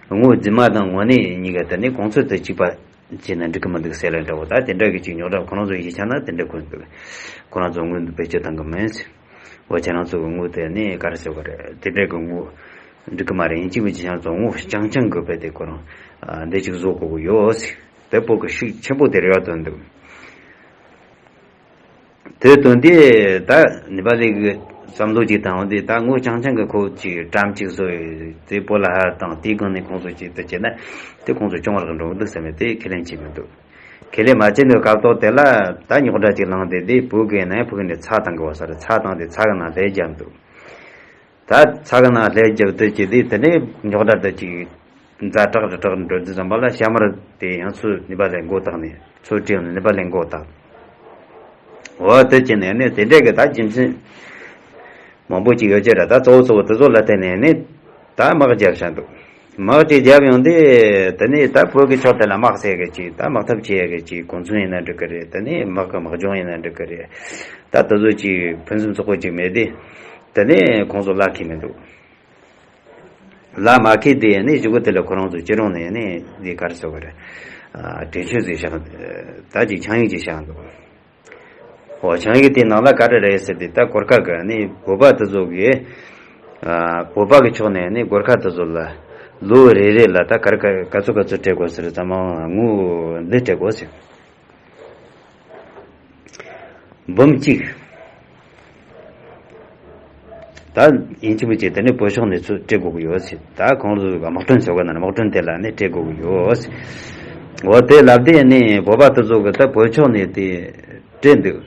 དངུལ་རྫུན་མ་དང་དངོས་གནས་གཉིས་ཀ་དེ་ནས་གོང་ཚད་དུ་གཅིག་པ་བྱས་ན་འགྲིག་གི་མི་འདུག་ཟེར་ལ་འདྲ་བོ། ད་དེ་འདྲ་གི་ཅིག་རྙོག་དྲ་ཁོ་རང་ཚོ་ཡིད་ཆ་ན་དེ་འདྲ་གོ་འདུག་ཁོ་རང་ཚོ་དངུལ་འདི་བེད་སྤྱོད་བཏང་གི་མེད་ཟེར། འོ་ཁྱེད་རང་ཚོ་གི་དངུལ་དེ་ནི་ག་རེ་ཟེར་བ་རེད། དེ་འདྲ་གི་དངུལ་འགྲིག་གི་མ་རེད། ཡིན་གཅིག་མིན་གཅིག་ཁྱེད་རང་ཚོ་དངུལ་རྐྱང་རྐྱང་གི་བེད་དེ་ཁོ་རང་འདི་ཅིག་བཟོ་དགོས་ཀྱི་ཡོད་ཟེར། དེ་བོད་ཀྱི་ཤུགས་ཆེན་པོ་དེ་རེ་བ་བཏོན་འདུག་དེ་དོན་དེ་ད་ནི་པ་ལི་གི་བསམ་བློ་ཅིག་བཏང་བ་དེ། ད་དངུལ་རྐྱང་རྐྱང་གི་ཁོ་ཅིག་ཊམ་ཅིག་བཟོ་ཡོད་དེ་བོད་ལ་ཧར་བཏང་། དེའི་སྒང་ནས་ཁོང་ཚོ་ཅིག་དེ་བྱས་ན་དེ་ཁོང་ཚོ་སྐྱོང་བར་འགྲོ་གི་འདུག་བསམ་ནས་དེ་ཁས་ལེན་བྱས་མི་འདུག་ཁས་ལེན་མ་བྱས་ནས་སྐབས་ཐོག་དེ་ལ་ད་རྙོག་དྲ་ཅིག་ལངས་ཏེ། དེ་བོད་ཀྱི་ནང་ཕུག་ནས་ཚྭ་བཏང་གི་བ་ས་རེད། ཚྭ་བཏང་སྟེ་ཚྭ་གི་ནང་ལྷད་བརྒྱབ་འདུག་ད་ཚྭ་གི་ནང་ལྷད་བརྒྱབ་དུས་ཀྱི་དེ་དེ་ནས་རྙོག་དྲ་དེ་ཅིག་ཛ་དྲག་ཏུ་དྲག་འགྲོ་དུས་ཙམ་པ་ལ་ཤ་མར་དེ་ཡང་ཚུར་ནི་པ་ལའི་མགོ་བཏགས་ནས། ཚུར་བྲིས་ནས་ནི་པ་ལའི་མགོ་བཏགས། འོ་དེ་བྱས་ནས་ནི་དེ་འདྲས་ཀྱི་ད་རྒྱུ་མཚན་མང་པོ་ཅིག་ཡོད་ཀྱི་རེད། ད་གཙོ་བོ་གཙོ་བོ་དེ་ཚོ་ལ་བརྟེན་ནས་ནི་ད་དམག་རྒྱབ་བཞག་འདུག་དམག་ཅིག་རྒྱབ་ཡོང་དུས་དེ་ནས་ད་བོད་ཀྱི་ཕྱོགས་དེ་ལ་དམག་བསད་གི་ཅིག་ད་དམག་འཐབ་བྱེད་ཡ་གི་ཅིག་གོ་མཚོན་ཡིན་ན་འགྲིག་གི་རེད། དེ་ནས་དམག་གི་དམག་སྦྱོང་ཡིན་ན་འགྲིག་གི་རེད། ད་དེ་ཚོ་ཅིག་ཕུན་སུམ་ཚོགས་པོ་ཅིག་མེད་དུས། དེ་ནས་ཁོང་ཚོ་ལ་ཁེལ་མི་འདུག་ལ་མ་ཁེལ་དུས་ནི་གཞུག་གུ་དེ་ལ་ཁོ་རང་ཚོ་སྤྱི་རོང་ནས་ནི་འདི་ག་རེ་ཟེར་དགོས་རེད། ཨ། གྲོས་ཆོད་ཟིག་བཞག་ད་ཅིག་ཆིངས་ཡིག་ཅིག་བཞག་འདུག་འོ་ཆིངས་ཡིག་དེའི་ནང་ལ་ག་རེ་རེད་ཟེར་དུས། ད་གོར་ཁ་གི་ནི་བོད་པ་དེ་ཚོ་གིས། ཨ། བོད་པ་གི་ཕྱོགས་ནས་ནི་གོར་ཁ་དེ་ཚོ་ལ་ལོ་རེ་རེ་ལ་ད་ག་རེ་ག་ག་ཚོད་ག་ཚོད་སྤྲད་དགོས་ཟེར་ཙམ་མང་དངུལ་འདི་སྤྲད་དགོས་ཟེར། འབུམ་གཅིག་ད་ཡིན་གཅིག་མིན་གཅིག་དེ་ནས་བོད་ཕྱོགས་ནས་ཚུར་སྤྲད་དགོས་ཀྱི་ཡོད་ཟེར། ད་ཁོང་ཚོ་དམག་གྲོན་ཟེར་བ་ན་དམག་གྲོན་དེ་ལ་ནས་སྤྲད་དགོས་ཀྱི་ཡོད་ཟེར། འོ་དེ་ལབ་དུས་ནས་བོད་པ་དེ་ཚོ་གི་ད་བོད་ཕྱོགས་ནས་དེ་སྤྲད་འདུག་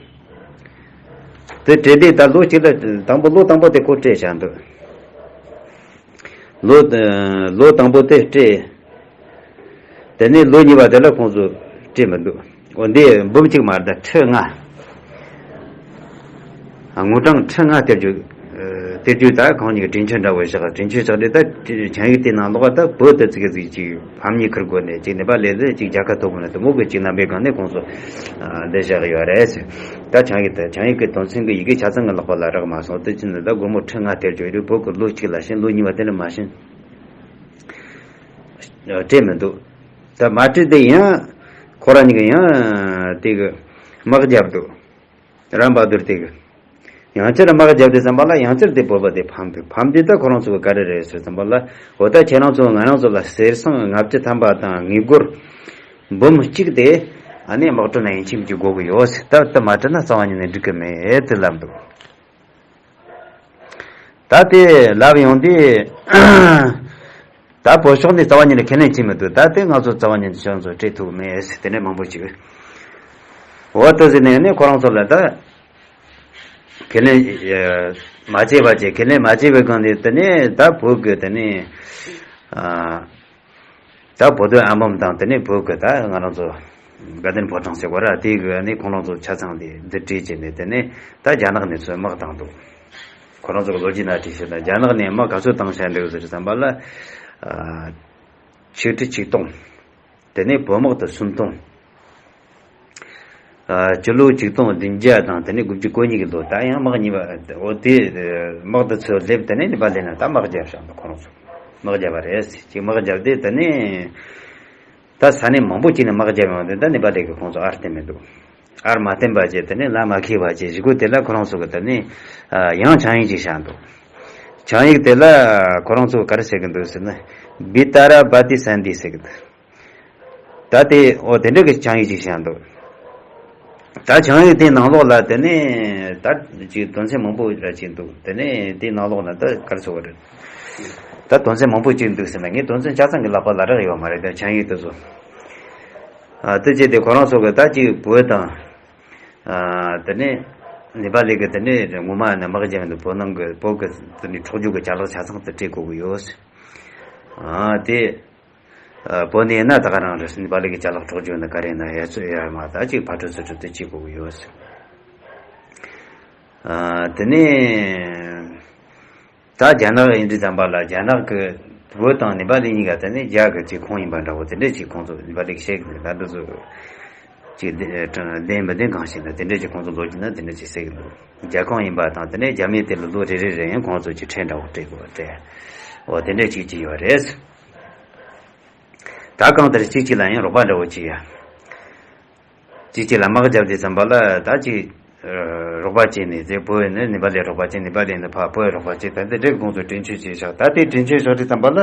དེ་སྤྲད་དུས་ད་ལོ་གཅིག་ལ་དང་པོ་ལོ་དང་པོ་དེ་ཁོ་སྤྲད་བཞག་འདུག་ལོ་ལོ་དང་པོ་དེ་སྤྲད། དེ་ནས་ལོ་གཉིས་པ་དེ་ལ་ཁོང་ཚོ་སྤྲད་མི་འདུག་འོ་འདི་འབུམ་གཅིག་མ་རེད་ད། ཁྲི་ལྔ། དངུལ་གྲངས་ཁྲི་ལྔ་སྟེར་རྒྱུ། སྟེར་རྒྱུ་ད་གང་ཉིད་ཀྱི་གྲོས་ཆོད་འདྲ་བོ་བཞག་གྲོས་ཆོད་བཞག་དུས་ད་ཆིངས་ཡིག་དེ་ནང་ལོགས་ད་བོད་དུ་ཙིག་གེ་ཙིག་ཅིག་ཕམ་ཉེས་ཁུར་དགོས་ནས་ཅིག་ནེ་པ་ལས་ལ་ཅིག་རྒྱལ་ཁ་ཐོབ་དགོས་ནས་དེ་མོ་གི་ཅིག་རྣམ་པའི་སྒང་ནས་ཁོང་ཚོ་འདི་བཞག་ཡོད་རེད་ཟེར། ད་ཆིངས་ཡིག་དེ་ཆིངས་ཡིག་གི་དོན་ཚན་གྱི་ཡི་གེ་ཆ་ཚང་གི་ལག་པ་ལ་རག་མ་སོང་། དེ་ཕྱིན་ནས་ད་སྒོར་མོ་ཁྲི་ལྔ་སྟེར་རྒྱུ་ཡོད་རེད། བོད་ཀྱི་ལོ་གཅིག་ལ་ཕྱིན་ལོ་གཉིས་པ་དེ་ལ་མ་ཕྱིན། སྤྲད་མི་འདུག་ད་མ་སྤྲད་དེ་ཡང་ཁོ་རང་གཉིས་ཀྱིས་ཡང་དེ་གི་དམག་བརྒྱབ་འདུག་རམ་བ་དུར་དེ་གི་ཡང་བསྐྱར་དམག་བརྒྱབ་དུས་ཙམ་པ་ལ་ཡང་བསྐྱར་དེ་བོད་པ་དེ་ཕམ་འདུག་ཕམ་དུས་ད་ཁོ་རང་ཚོ་གི་ག་རེ་རེད་ཟེར་ཙམ་པ་ལ། འོ་ད་ཁྱེད་རང་ཚོ་ང་རང་ཚོ་ལ་གསེར་སྲང་ལྔ་བཅུ་ཐམ་པ་དང་དངུལ་སྒོར་འབུམ་གཅིག་དེ་ཨ་ནི་དམག་གྲོན་ལ་ཡིན་གཅིག་མིན་གཅིག་དགོས་ཀྱི་ཡོད་ཟེར། ད་ད་མ་སྤྲད་ན་རྩ་བ་ཉིད་ནས་འགྲིག་གི་མེད་དེ་ལབ་འདུག་ད་དེ་ལབ་ཡོང་དུས། ད་བོད་ཕྱོགས་ནས་རྩ་བ་ཉིད་ནས་ཁས་ལེན་བྱེད་མི་འདུག་ད་དེ་ང་ཚོ་རྩ་བ་ཉིད་ནས་ཁྱེད་རང་ཚོ་སྤྲད་ཐུབ་མེད་ཟེར་དེ་འདྲ་མང་པོ་ཅིག་འོ་དེ་ཟེར་ནས་ནི་ཁོ་རང་ཚོ་ལ་ད་ཁས་ལེན་མ་བྱས་པ་བྱས། ཁས་ལེན་མ་བྱས་པའི་སྒང་ནས་དེ་ནས་ད་བོད་ཀྱི་དེ་ནས་ཨ། ད་བོད་དོན་ཨ་འབུམ་དང་དེ་ནས་བོད་ཀྱི་ད་ང་རང་ཚོ་དགའ་ལྡན་ཕོ་བྲང་ཟེར་བ་ར་དེ་གི་ནི་ཁོང་རང་ཚོ་ཆ་ཚང་དེ་འདི་བྲིས་བྱས་ནས་དེ་ནས་ད་རྒྱ་ནག་ནས་ཚོས་དམག་བཏང་འདུག་ཁོ་རང་ཚོ་གི་ལོ་རྒྱུས་ནང་བྲིས་ཤེ་ན་རྒྱ་ནག་ནས་དམག་ག་ཚོད་བཏང་བཞག་འདུག་ཟེར་བསམ་པ་ལ། ཨ། ཆིག་ཁྲི་ཆིག་སྟོང་། དེ་ནས་བོད་དམག་དེ་སུམ་སྟོང་། ཨ། སྤྱི་ལོ་ཆིག་སྟོང་བདུན་བརྒྱ་དང་དེ་ནས་དགུ་བཅུ་གོ་གཉིས་ཀྱི་ལོ་ད་ཡང་དམག་གཉིས་པ་འོ་དེ་དམག་དེ་ཚོ་སླེབས། དེ་ནས་ནེ་པ་ལི་ནས་ད་དམག་རྒྱབ་བཞག་འདུག་ཁོ་རང་ཚོ་དམག་རྒྱབ་པ་རེད། ཅིག་དམག་རྒྱབ་དུས་དེ་ནས་ད་ས་གནས་མང་པོ་ཅིག་ནས་དམག་རྒྱབ་ཡོང་དུས་ད་ནེ་པ་ལི་གི་ཁོང་ཚོ་ཨར་བསྟན་མི་འདུག་ཨར་མ་བསྟན་པ་བྱས། དེ་ནས་ལ་མ་ཁེལ་བ་བྱས། གཞུག་གུ་དེ་ལ་ཁོ་རང་ཚོ་གི་དེ་ནས་ཡང་ཆིངས་ཡིག་ཅིག་བཞག་འདུག་ཆིངས་ཡིག་དེ་ལ་ཁོ་རང་ཚོ་ག་རེ་ཟེར་གི་འདུག་ཟེར་ན། བི་ཏཱ་ར་བ་ཏི་སན་དི་ཟེར་གི་འདུག་ད་དེ་འོ་དེ་འདྲ་གི་ཆིངས་ཡིག་ཅིག་བཞག་འདུག་ད་ཆིངས་ཡིག་དེའི་ནང་ལོགས་ལ་དེ་ནས་ད་ཅིག་དོན་ཚན་མང་པོ་ར་ཅིག་འདུག་དེ་ནས་དེའི་ནང་ལོགས་ན་ད་ག་རེ་ཟེར་བ་རེད། ད་དོན་ཚན་མང་པོ་ཅིག་འདུག་ཟེར་ན་ངས་དོན་ཚན་ཆ་ཚང་གི་ལག་པ་ལ་རག་ཡོད་མ་རེད། ད་ཆིངས་ཡིག་དེ་ཚོ། ཨ། དེ་བྱས་ཏེ་ཁོ་རང་ཚོ་གི་ད་ཅིག་བོད་དང་། ཨ། དེ་ནས་ནེ་པ་ལི་གི་དེ་ནས་ངོ་མ་ནས་དམག་རྒྱབ་འདུག་བོད་ནང་གི་བོད་གི་དེ་ནས་འཕྲོག་རྒྱུ་གི་ཅ་ལག་ཆ་ཚང་དེ་སྤྲད་དགོས་གི་ཡོད། ཨ། དེ། ཨ། བོད་ནས་ན་ད་ག་རང་རེད། ནེ་པ་ལི་གི་ཅ་ལག་འཕྲོག་རྒྱུ་ནི་ག་རེ་ན་ཡ་ཚོད་ཡ་མ་ད་ཅིག་ཕར་འཕྲོས་ཚུར་འཕྲོས་དེ་བྱེད་དགོས་གི་ཡོད། ཨ། དེ་ནས་ད་རྒྱ་ནག་ཡིན་དུས་ཙམ་པ་ལ་རྒྱ་ནག་གི་བོད་དང་ནེ་པ་ལི་གཉིས་ཀ་དེ་ནས་རྒྱ་གི་ཅིག་ཁོངས་ཡིན་པ་འདྲ་བོ་དེ་འདྲས་ཅིག་ཁོང་ཚོ་ནེ་པ་ལི་གི་བཤད་གི་འདུག་ད་འདི་ཚོ་ཅིག་བདེན་བདེན་མི་བདེན་གང་ཤེས་ན་དེ་འདྲས་ཅིག་ཁོང་ཚོ་ལོ་རྒྱུས་ན་དེ་འདྲས་ཅིག་བཤད་གི་འདུག་རྒྱ་ཁོངས་ཡིན་པ་དང་དེ་ནས་རྒྱ་མི་དེ་ལ་ལོ་རེ་རེ་རེ་ཡང་ཁོང་ཚོ་ཅིག་ཁྲལ་འདྲ་བོ་སྤྲད་དགོས་རེད། འོ་དེ་འདྲས་ཅིག་ཅིག་ཡོད་རེད། ད་གང་ལྟར་གཅིག་གཅིག་ལ་ཡང་རོགས་པ་འདྲ་བོ་ཅིག་ཡ། གཅིག་གཅིག་ལ་དམག་རྒྱབ་དུས་ཙམ་པ་ལ་ད་ཅིག་རོགས་པ་བྱས་ནས་དེ་བོད་ནས་ནེ་པ་ལི་རོགས་པ་བྱས། ནེ་པ་ལི་ནས་ཕར་བོད་རོགས་པ་བྱས། ད་དེ་འདྲའི་ཁོང་ཚོ་གྲོས་ཆོད་བྱས་བཞག་ད་དེ་གྲོས་ཆོད་བཞག་དུས་ཙམ་པ་ལ།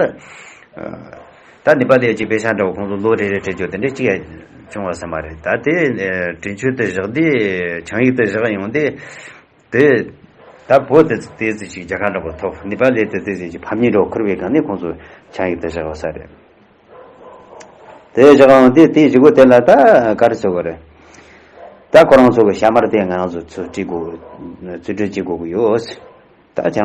ད་ནེ་པ་ལི་ཅིག་པེ་ཤ་འདྲ་བོ་ཁོང་ཚོ་ལོ་རེ་རེ་སྤྲད་རྒྱུ་དེ་འདྲ་ཅིག་ཡ་བྱུང་བ་ས་མ་རེད། ད་དེ་གྲོས་ཆོད་དེ་བཞག་དུས་ཆིངས་ཡིག་དེ་བཞག་ཡོང་དུས། དེ། ད་བོད་དེ་དེ་ཚོ་ཞིག་རྒྱལ་ཁ་འདྲ་པོ་ཐོབ། ནེ་པ་ལི་དེ་དེ་ཚོ་ཞིག་ཕམ་ཉེས་འདྲ་པོ་ཁུར་བའི་སྒང་ནས་ཁོང་ཚོ་ཆིངས་ཡིག་དེ་བཞག་པ་ས་རེད། དེ་བཞག་ཡོང་དེ་དེ་གཞུག་གུ་དེ་ལ་ད་ག་རེ་ཟེར་དགོས་རེད། ད་ཁོ་རང་ཚོ་གི་ཤ་མར་དེ་ང་རང་ཚོ་ཚུར་སྤྲད་དགོས། ཚུར་སྤྲོད་བྱེད་དགོས་ཀྱི་ཡོད། ད་ཁྱེད་རང་